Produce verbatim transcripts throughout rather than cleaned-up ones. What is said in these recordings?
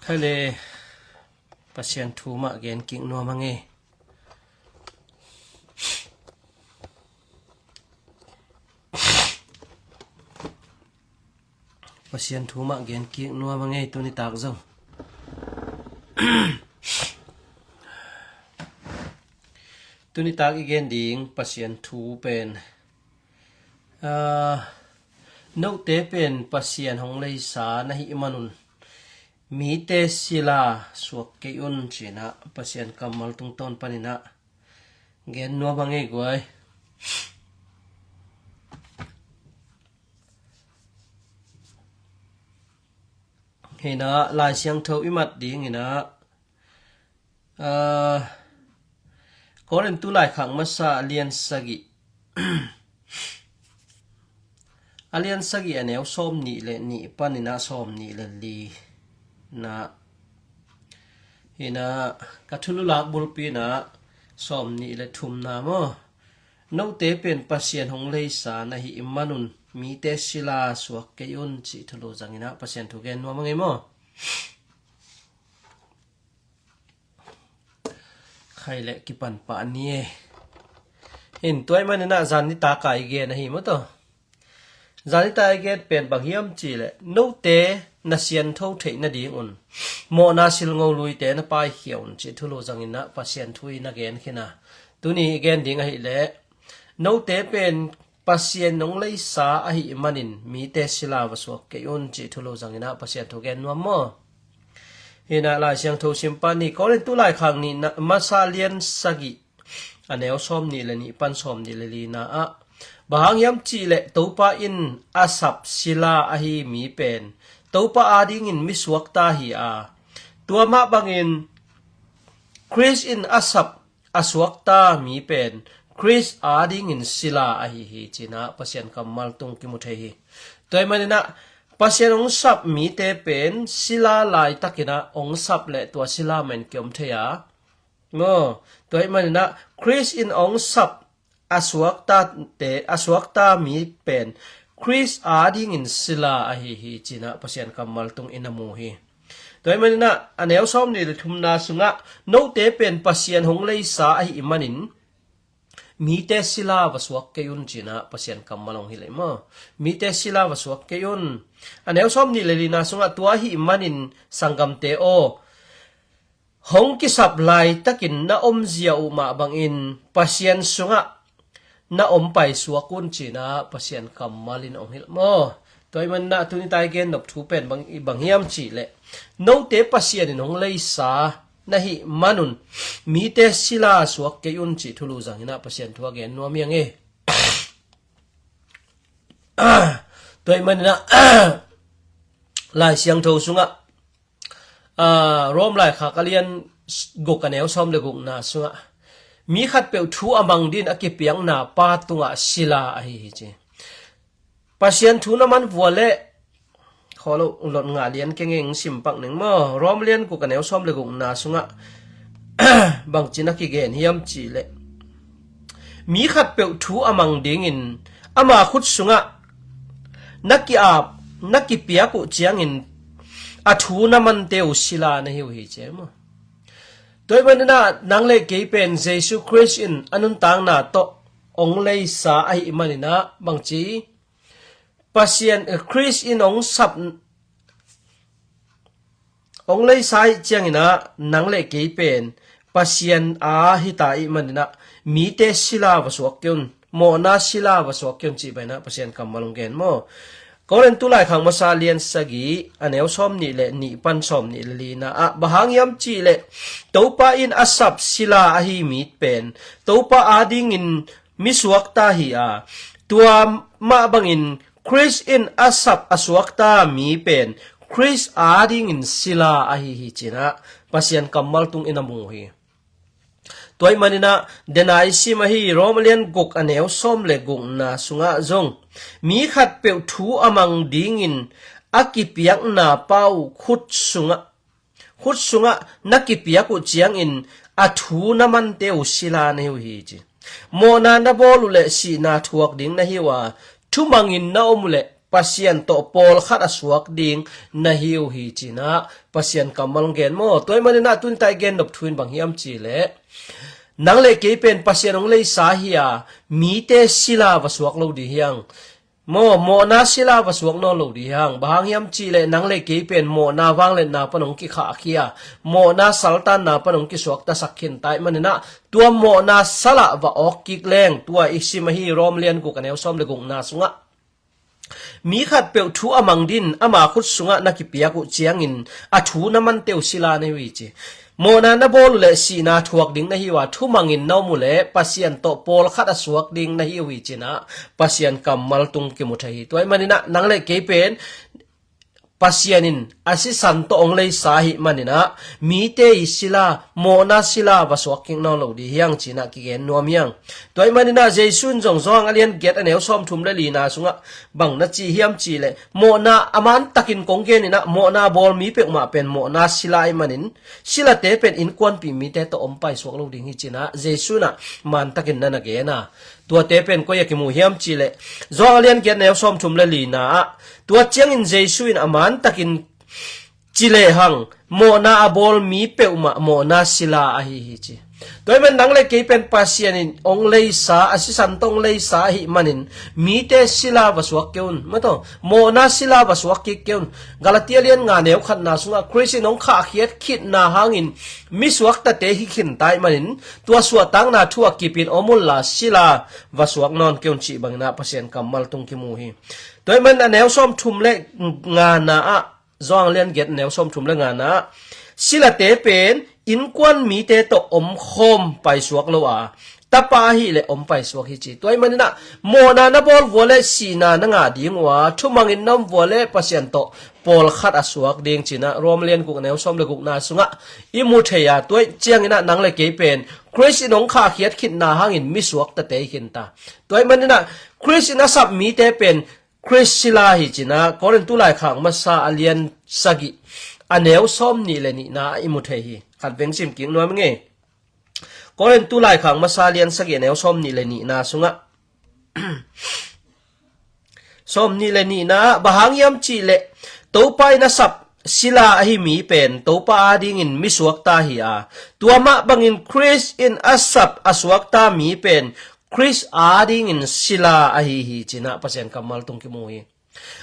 Hale, Pasian thu mah gen kik nuam a ngei. Pasian thu mah gen kik nuam a ngei tuni tak zong. Tuni tak i gen ding Pasian thu pen, ah, note pen Pasian hong leisa na hih manun mite sila suak kei un cinah Pasian kammal tungtawn paninah gen nuam a ngei guai. Hinah Lai Siangtho i mat dinginah, ah, Korintu laikhak masa a lian sagih a lian sagih a neu sawm nih le nih paninah sawm nih le li na. Hinah ka thulu lak bulpi inah sawm nih le thumna maw? Note pen Pasian hong leisa na hih manun mite sila suak kei un cih thulu zanginah Pasian thu gen nuam a ngei maw? Khai le kipan pah ni e. Hin tuai maninah zan ni taka i gen ahi maw taw. Zan ni taka i gen pen bang hiam cih leh note na siantho theih nadingun mawhna silngo luite na paikhia un cih thulu zanginah Pasian thu i na gen khin a. Tuni i gen ding ahih leh note pen Pasian nong leisa ahih manin mite sila va suak kei un cih thulu zanginah Pasian thu gen nuam maw? Hinah Lai Siangtho simpa ni Korintu laikhak nih na masa lian sagih a neu sawm nih le nih pan sawm nih le lina ah bang hang hiam cih leh Topa in a sap sila ahi mi pen Topa adingin mi suakta hi a, tua mah bangin Khrist in a sap a suakta mi pen Khrist adingin sila ahi hi cinah Pasian kammal tung kimu thei hi. Tua ahih maninah Pasian hong sap mite pen sila laitakinah hong sap le tua sila men kiom thei a. Maw, tua ahih maninah Khrist in hong sap a suaktate a suakta mi pen Khrist adingin sila ahi hi cinah Pasian kammal tung i na mu hi. Tua ahih maninah a neu sawm nih le thumna sungah note pen Pasian hong leisa ahih manin mite sila va suak kei un cinah Pasian kammal hong hilh ahi maw? Mite sila va suak kei un. A neu sawm nih le lina sungah tua ahih manin sanggamte aw, hong kisap laitakin na omzia uh mah bangin Pasian sungah na om paisuak un cinah Pasian kammal in hong hilh maw? Tua ahih maninah tuni taka i gen nop thu pen bang, bang hiam cih leh note Pasian in hong leisa na hih manun mite sila suak kei un cih thulu zanginah Pasian thu a gen nuam hi a ngei. Tua ahih maninah Lai Siangtho sungah, ah, Rom laikhak a lian guk a neu sawm le gukna sungah mi khatpeuh thu a mang dingin a kipiakna pa tungah sila ahi hi ci. Pasian thu na man vua leh khawlo lot ngah lian kengeng simpak ning maw? Rom lian guk a neu sawm le gukna sungah bangci na kigen hiam cih leh mi khatpeuh thu a mang dingin ama khut sungah na ki-ap na kipiak uh ciangin a thu na mante uh sila na hi uh hi ci maw? Tua ahih maninah nang le kei pen Jesu Khrist in a nuntakna tawh hong leisa ahih maninah bangci Pasian, eh, Khrist in hong sap hong leisa ahih cianginah nang le kei pen Pasian a hita ahih maninah mite sila va suak kei un, mawhna sila va suak kei un cih bangin ah Pasian kammal hong gen maw? Korintu laikhak masa lian sagih a neu sawm nih le nih pan sawm nih le lina ah bang hang hiam cih leh Topa in a sap sila ahi mi pen Topa adingin mi suakta hi a, tua mah bangin Khrist in a sap a suakta mi pen Khrist adingin sila ahi hi cinah Pasian kammal tung in a mu hi. Tua ahih maninah dena i sim ahi Rom a lian guk a neu sawm le gukna sungah zong mi khatpeuh thu a mang dingin a kipiakna pa uh khut sungah khut sungah na kipiak uh ciangin a thu na mante uh sila na hi uh hi ci. Mawhna na bawl uh leh sihna thuak ding na hi uh a, thumangin na om uh leh Pasian tawh pawlkhat a suak ding na hi uh hi, cinah Pasian kammal hong gen maw. Tua ahih maninah tuni-a i gen nop thu in bang hiam cihleh, nang le kei pen Pasian hong leisa hi a, mite sila va suak lo ding hi hang. Maw, mawhna sila va suak nawn lo ding hi hang. Bang hang hiam cihleh nang le kei pen mawhna vangliatna pan hong kikhahkhia, mawhna saltanna pan hong kisuaktasak khin ta ahih maninah, tua mawhna salah va awk kik leng, tua i sim ahi Rom lian guk a neu sawm le gukna sungah, mi khatpeuh thu a mang dingin ama khut sungah na kipiak uh ciangin a thu na mante uh sila na hi uh hi, ci. Mawhna na bawl uh leh sihna thuak ding na hi uh a, thumangin na om uh leh Pasian tawh pawlkhat a suak ding na hi uh hi, cinah Pasian kammal tung kimu thei hi. Tua ahih maninah nang le kei pen Pasian in a sisan tawh hong leisa ahih maninah, mite i sila, mawhna sila va suak kik nawn lo ding hi hang, cinah kigen nuam hi hang. Tua ahih maninah Jesu in zong Johan a lian giat a neu sawmthum le lina sungah bang na ci hiam cihleh, mawhna a mantakin kong geninah, mawhna bawl mi peuhmah pen mawhna sila ahih manin, silate pen innkuanpih mite tawh om paisuak lo ding hi, cinah Jesu inah mantakin na na gen a. Tuate pen koi a kimu hiam cihleh, Johan a lian giat a neu sawmthum le lina ah, tua ciangin Jesu in a mantakin ci lehang, mawhna a bawl mi peuhmah mawhna sila ahi hi, ci. Tua ahih man nang le kei pen Pasian in hong leisa, a sisan tawh hong leisa ahih manin, mite sila va suak kei un. Maw taw, mawhna sila va suak kik kei un. Galatia lian nga neu khatna sungah Khrist in hong khahkhiat khitna hangin mi suaktate hi khin ta ahih manin, tua suahtakna thu a kipin om unla sila va suak nawn kei un, cih banginah Pasian kammal tung kimu hi. Tua ahih man a neu sawmthum le ngana ah, Johan lian giat neu sawmthum le ngana ah, silate pen innkuan mite tawh omkhawm paisuak lo a, tapa ahih leh om paisuak hi, ci. Tua ahih maninah, mawhna na bawl vua leh sihna na ngah ding uh a, thumangin na om vua leh Pasian tawh pawlkhat a suak ding, cinah Rom lian guk a neu sawm le gukna sungah i mu thei a. Tua cianginah nang le kei pen Khrist in hong khahkhiat khitna hangin mi suaktate hi khin ta. Tua ahih maninah, Khrist in a sap mite pen Khrist sila hi, cinah Korintu laikhak masa a lian sagih a neu sawmnih le nihna ah i mu thei hi. Khat veng sim kik nuam ing e. Korintu laikhak masa a lian sagih a neu sawmnih le nihna sungah, sawmnih le nihna ah, bang hang hiam cihleh, Topa in a sap sila ahi mi pen Topa adingin mi suakta hi a, tua mah bangin Khrist in a sap a suakta mi pen Khrist adingin sila ahi hi, cinah Pasian kammal tung kimu hi.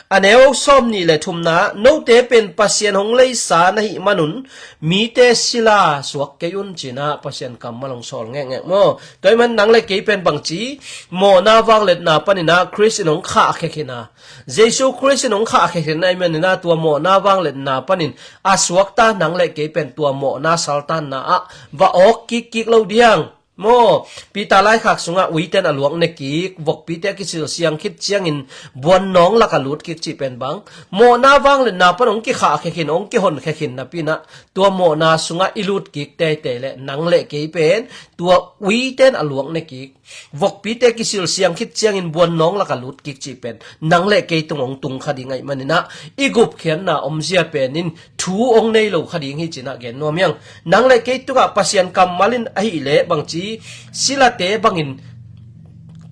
A neu sawmnih le thumna ah, note pen Pasian hong leisa na hih manun, mite sila suak kei un, cinah Pasian kammal hong sawl ngekngek maw. Tua ahih man nang le kei pen bangci, mawhna vangliatna paninah Khrist in hong khahkhia khin a, Jesu Khrist in hong khahkhia khin ahih maninah, tua mawhna vangliatna panin a suakta nang le kei pen tua mawhna saltanna ah va awk kikkik lo ding hi hang. Maw, Peter laikhak sungah uiten a luak ne kik, vokpite a kisilsiang khit ciangin buannawng lak a lut kik cih pen bang, mawhna vangliatna pan hong kikhahkhia khin, hong kihonkhia khin napi inah, tua mawhna sungah i lut kik teitei leh nang le kei pen tua uiten a luak ne kik, vokpite a kisilsiang khit ciangin buannawng lak a lut kik cih pen nang le kei tung hong tung kha ding ahih maninah, i gupkhiatna omzia pen in thu hong nei lo kha ding hi, cinah gen nuam hi hang. Nang le kei tungah Pasian kammal in ahih leh bangci, silate bangin,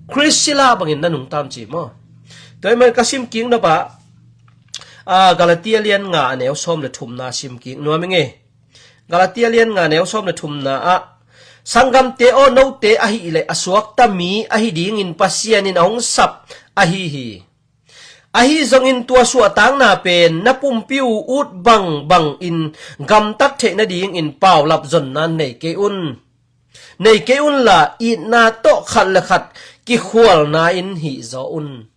Khrist sila bangin na nungta un, ci maw. Tua ahih man ka sim kik nop ah, a, Galatia lian nga a neu sawm le thumna sim kik nuam ing e. Galatia lian nga a neu sawm le thumna ah, sanggamte aw, note ahih leh a suakta mi ahi dingin Pasian in a hong sap ahi hi. Ahi zongin tua suahtakna pen na pumpi uh ut bangbangin gamtat theih nadingin paulap zonna nei kei un. Nei kei unla, itna tawh khat le khat kikhualna in hih zaw un.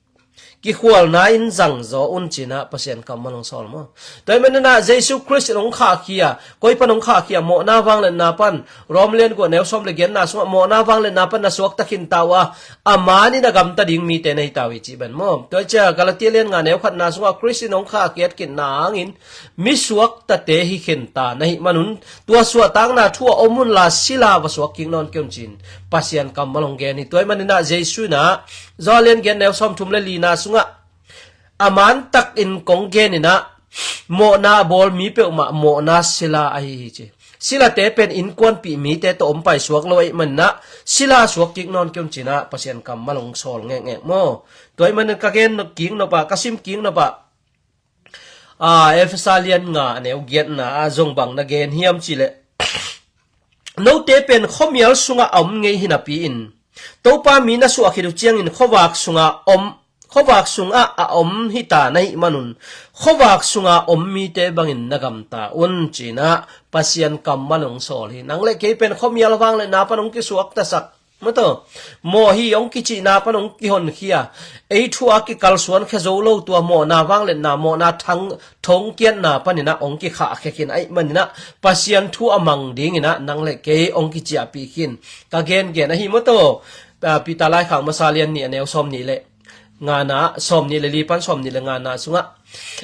Kikhualna in zang zaw un, cinah Pasian kammal hong sawl maw. Tua ahih maninah Jesu Khrist in hong khahkhia, koi pan hong khahkhia, mawhna vangliatna pan, Rom lian guk a neu sawm le giatna sungah mawhna vangliatna pan na suakta khin ta uh a, a man in a gamta ding mite na hi ta uh hi, cih pen maw. Tua ciah Galatia lian nga neu khatna sungah Khrist in hong khahkhiat khitna hangin mi suaktate hi khin ta na hih manun, tua suahtakna thu a om unla sila va suak kik nawn kei un, ci-in Pasian kammal hong gen hi. Tua ahih maninah Jesu inah Johan lian giat neu sawmthum le lina sungah, a mantakin kong geninah, mawhna a bawl mi peuhmah mawhna sila ahi hi, ci. Silate pen innkuanpih mite tawh om paisuak lo ahih manin ah, sila suak kik nawn kei un ci-in ah Pasian kammal hong sawl ngekngek maw. Tua ahih manin ka gen kik nop ah, ka sim kik nop ah, a, Efesa lian nga a neu giatna ah zong bang na gen hiam cih leh, note pen khuamial sungah a om ngei hi napi-in, Topa mi na suah khit uh ciangin khuavak sungah om, khuavak sungah a om hita na hih manun, khuavak sunga om mite bangin na gamta un ci-in ah Pasian kammal hong sawl hi. Nang le kei pen khuamial vangliatna pan hong kisuaktasak, maw taw, mawh hi hong kicihna pan hong kihonkhia, ei thu a kikalsuan khia zo lo, tua mawhna vangliatna, mawhna thang, thongkiatna panin ah hong kikhahkhia khin ahih manin ah Pasian thu a mang dingin ah nang le kei hong kiciahpih khin. Ka gengen ahi maw taw. Ah, Peter laikhak masa lian nih a neu sawm nih le ngana, sawm nih le li pan sawm nih le ngana sungah,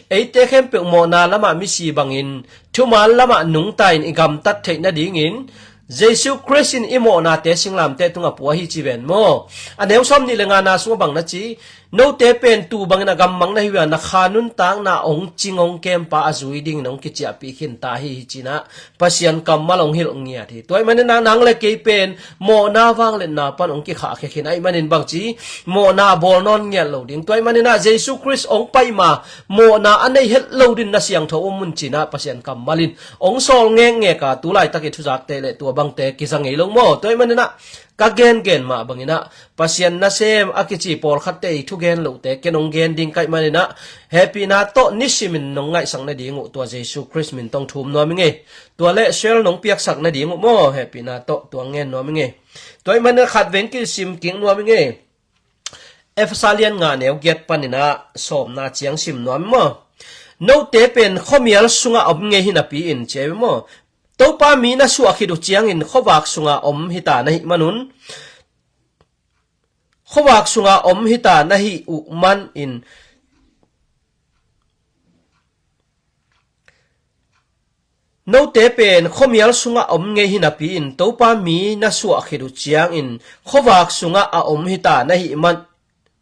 eite khempeuh mawhna lamah misi bangin, thuman lamah nungta in i gamtat theih nadingin Jesu Khrist in i mawhnate singlamteh tungah pua hi ci ven maw. A neu sawm nih le ngana sungah bang na ci, note pen tuu bangin a gammang na hi uh a, na kha nuntakna hong cing hong kempa a zui dingin hong kiciahpih khinta hi hi ci-in ah Pasian kammal hong hilh ngiat hi. Tua ahih manin ah nang le kei pen mawhna vangliatna pan hong kikhahkhia khin ahih manin bangci, mawhna a bawl nawn ngiat lo ding. Tua ahih manin ah Jesu Khrist hong pai ma, mawhna a nei het lo dingin na siangtho um un ci-in ah Pasian kammal in hong sawl ngekngek a, tu laitak i thuzakte le tua bangte kiza ngei lo maw. Tua ahih manin ah ka gengen mah bangin ah Pasian nasem a kici pawlkhatte i thugen lohte ken hong gen ding ka hih manin ah, hehpihna tawh nisimin nong ngaihsak nading uh tua Jesu Khrist min tawh thum nuam ing ei. Tua le share nong piaksak nading uh maw, hehpihna tawh tua ngen nuam ing ei. Tua ahih manin ah khat veng kisim kik nuam ing ei. Efesa lian nga neu giat panin ah sawmna ciang sim nuam maw. Note pen khuamial sungah om ngei hi napi-in ci ei maw. Topa mi na suah khit uh ciangin khuavak sunga om hita na hih manun, khuavak sunga om hita na hih uh manin, note pen khuamial sungah om ngei hi napi-in, Topa mi na suah khit uh ciangin khuavak sungah a om hita na hih man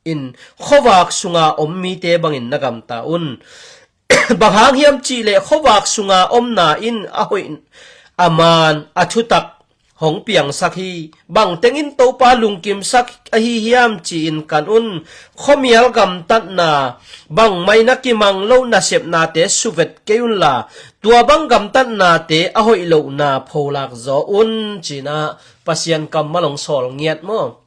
in khuavak sunga om mite bangin na gamta un. Bang hang hiam cih leh khuavak sunga omna in a hoih a man a thutak hong piangsak hi. Bang tengin Topa lungkimsak ahi hiam ci-in kan un. Khuamial gamtatna, bangmah na kimang lo nasepnate suvet kei unla, tua bang gamtatnate a hoih lohna pholak zaw un ci-in ah Pasian kammal hong sawl ngiat maw.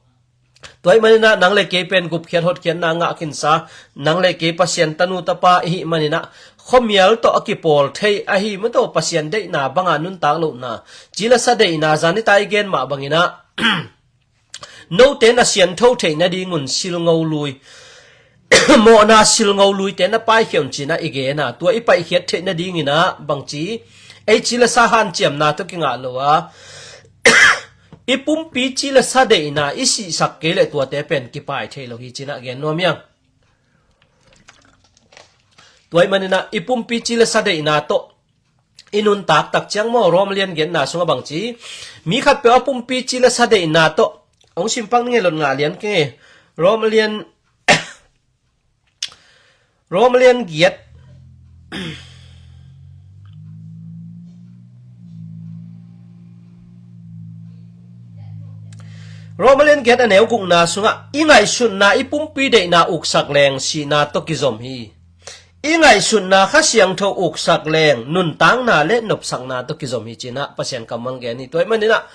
Tua ahih manin ah nang le kei pen gupkhiat hotkhiatna ngah khinsa, nang le kei Pasian tanu tapa i hih manin ah khuamial tawh a kipawl thei ahi maw taw, Pasian deihna banga nuntak lohna, ci le sa deihna, zan nitak i gen mah bangin ah note na siangtho theih nadingun silngo lui, mawhna silngo luite na paikhia un ci-in ah i gen a, tua i paihkhiat theih nadingin ah bangci, ei ci le sa hanciamna tawh kingah lo a, i pumpi ci le sa deihna i sihsak kei leh tuate pen kipai thei lo hi ci-in ah gen nuam hi ing. Tua ahih manin ah i pumpi ci le sa deihna tawh i nuntak tak ciang maw, Rom lian giatna sungah bangci, mi khatpeuh a pumpi ci le sa deihna tawh, hong sim pak ning ei, lot ngah lian keng ei. Rom lian, Rom lian giat. Rom lian giat a neu gukna sungah, i ngaihsutna i pumpi deihna uksak leng sihna tawh kizom hi. I ngaihsutna Kha Siangtho uksak leng nuntakna le nopsakna tawh kizom hi ci-in ah Pasian kammal gen hi. Tua ahih manin ah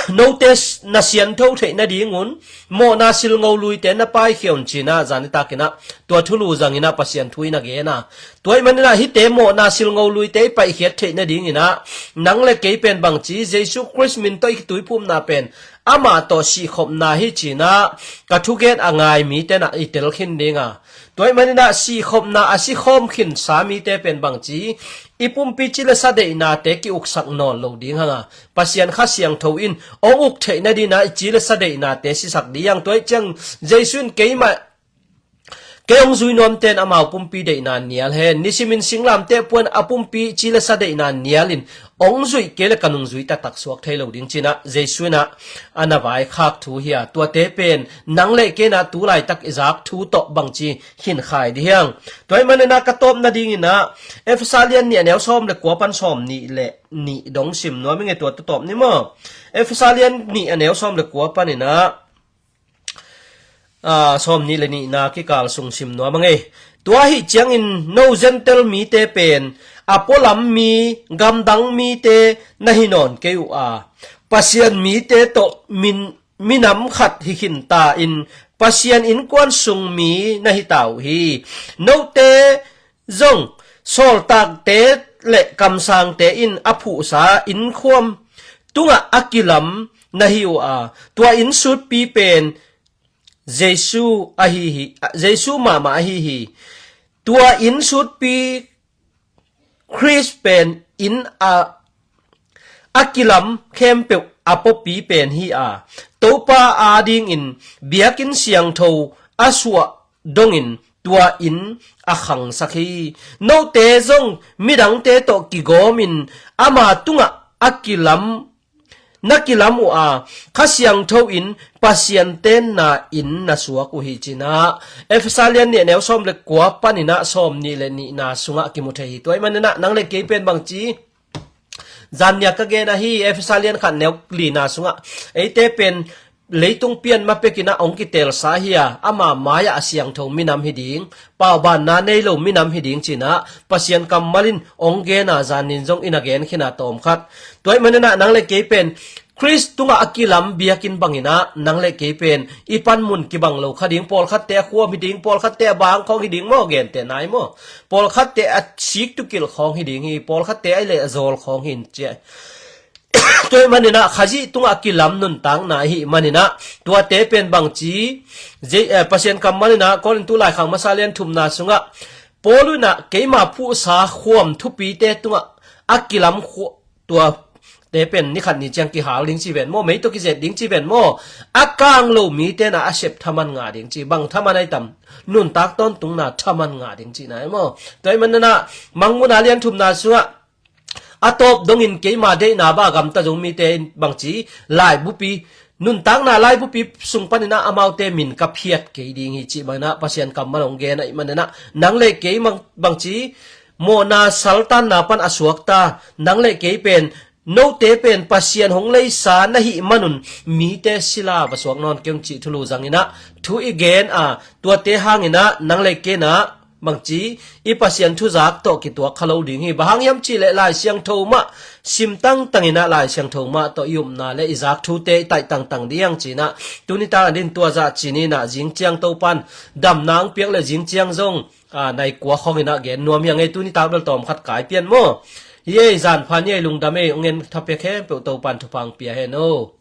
note na siangtho theih nadingun mawhna silngo luite na paikhia un ci-in ah zan nitakin ah tua thulu zangin ah Pasian thu in a gen a. Tua ahih manin ah hihte mawhna silngo luite i paihkhiat theih nadingin ah nang le kei pen bangci, Jesu Khrist min tawh i tuiphumna pen amah tawh sihkhopna hi ci-in ah ka thugen a ngai mite in ah i tel khin ding a. Tua ahih manin ah sihkhopna a sikhawm khinsa mite pen bangci, i pumpi ci le sa deihnate kiuksak nawn lo ding hang a, Pasian Kha Siangtho in hong uk theih nadingin ah i ci le sa deihnate sisak ding hi hang. Tua ahih ciang Jesu in keimah Kei hong zui nuamte in amau pumpi deihna nial hen, nisimin singlamteh puan a pumpi ci le sa deihna nialin hong zuih kei le ka nungzui taktak suak thei lo ding cinah Jesu inah a na vaikhak thu hi a, tuate pen nang le kei inah tu laitak i zak thu tawh bangci khinkhai dih hiang. Tua ih maninah ka tawp nadinginah Efesa lian nih a neu sawm le kua pan sawm nih le nih dong sim nuam i nge tua tawp ni maw? Efesa lian nih a neu sawm le kua paninah sawm nih le nihna kikal sung sim nuam a ngei. Tua ahi ciangin no Gentile mite pen a pualam mi, gamdang mite na hi nawn kei uh a, Pasian mite tawh min minam khat hi khinta in Pasian innkuan sung mi na hi ta uh hi. Note zong sawltakte le kamsangte in a phuhsa innkhuam tungah a kilam na hi uh a, tua innsutpi pen Jesu ahi hi, Jesu mahmah ahi hi. Tua innsutpi Khrist pen inn a a kilam khempeuh a pawpi pen hi a, Topa adingin biakinn siangtho a suah dongin tua inn a khangsak hi. Note zong midangte tawh kigawmin ama tungah a kilam na kilam uh a, Kha Siangtho in Pasian tenna inn na suak uh hi cinah Efesa lian nih a neu sawm le kua paninah sawm nih le nihna sungah kimu thei hi. Tua ih maninah nang le kei pen bangci Zan nia ka gen ahi, Efesa lian khat neu lina sungah eite pen leitung pian ma pekinah hong kitelsa hi a, ama mai-ah a siangtho minam hi ding, paubanna nei lo minam hi ding cinah Pasian kammal in hong gena zanin zong in a gen khina tawm khat. Tua ih maninah nang le kei pen Khrist tungah a kilam biakinn banginah nang le kei pen i panmun kibang lo kha ding, pawlkhatte a khuam hi ding, pawlkhatte a bang khawng hi ding maw, gente nai maw? Pawlkhatte a sik tukilh khawng hi ding hi, pawlkhatte a i leh a zawl khawng hi in ciah. Tua ih maninah Khazih tungah a kilam nuntakna ahi maninah tuate pen bangci Pasian kammal inah Korintu laikhak masa lian thumna sungah Paul inah keima phuhsa khuam thupite tungah a kilam khuah tuate pen ni khat ni ciang kihal ding ci ven maw, mei tawh kizet ding ci ven maw, a kang lo mite na a sep thaman ngah ding ci, bang thaman ai tam, nuntak tawntungna thaman ngah ding ci nai maw? Tua ih maninah Mangmuhna lian thumna sungah a tawp dongin keima deihna ba gamta zong mite in bangci laibupi nuntakna laibupi sung paninah amaute min ka phiat kei ding hi cih maninah Pasian kammal hong gen ahi maninah nang le kei bangci mawhna saltanna pan a suakta nang le kei pen note pen Pasian hong leisa na hih manun mite sila va suak nawn kei un cih thulu zanginah thu i gen a, tuate hanginah nang le kei inah bangci i Pasian thuzak tawh kituak kha lo ding hi. Bang hang hiam cihleh Lai Siangtho mah sim tangtanginah Lai Siangtho mah tawh i upna le i zak thute i taih tangtang ding cinah tuni tak a din tua zah cininah zing ciang Topan damna ang piak le zing ciang zong nai kua khawng inah gen nuam hiang ei, tuni tak bel tawm khat kai pian maw? Hi ei, zan pha ni ei, lungdam ei, ong en tha pia khempeuh Topan thupha ang pia hen o.